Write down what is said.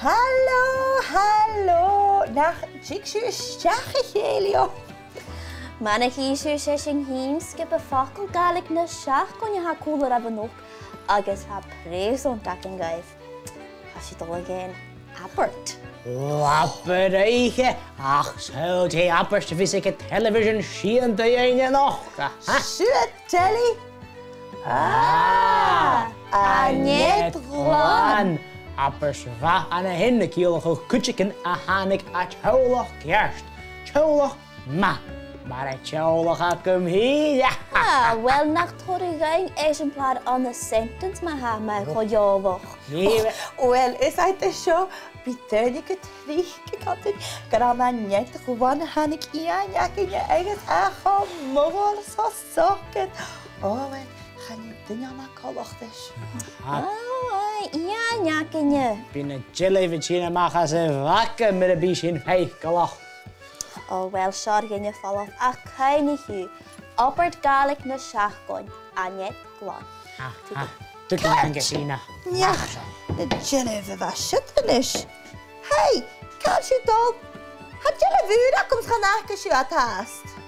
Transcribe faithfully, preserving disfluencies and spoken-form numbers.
Halò, halò, nach tig sibh a-steach, a chèilidh? Mar a chì sibh, 's e sin fhèin sgioba facal Gàidhlig na seachdain a tha còmhla ribh a-nochd, agus tha preusant againn dhuibh. Tha sinn a' dol a dh'fhaighinn abairt. Ò, abairt, oidhche, ach saoil dè abairt a bhios aig an television a' seinn dhuinn a-nochd, ha? Siuthad, telly. Ah, Annette Ghlan. Abairt mhath an sin, a' ciallachadh cuideigin a thàinig à teaghlach ceart, teaghlach math, mar a tha teaghlach agam fhìn. Ah, uill, nach toir thu dhuinn eisimpleir ann an sentence ma-thà, ma-thà, cho eòlach? Nì. Uill, is iad seo, bidh daoine gu tric a' cantainn gur ann à Annette Ghlan a thàinig Iain againne agus a cho modhail 's cho socair. Ò, uill, chan eil duine ann a' coltachd ris. Ah. Ò, aidh, Iain againne. Bidh na deilbh a' tighinn a-mach às a' bhaga mura bi sin faiceallach. Ò, uill, seo dhuinne, a Phòlaidh, ach cuimhnich thu, abairt Ghàidhlig na seachdain, Annette Ghlan. Ah, ah, tug mi an-dràsta. Neach, na deilbh a bha siud a-nis. Hey, càit a bheil sibh a' dol? Tha deilbh ùr agam, chan fhaca sibh iad fhathast.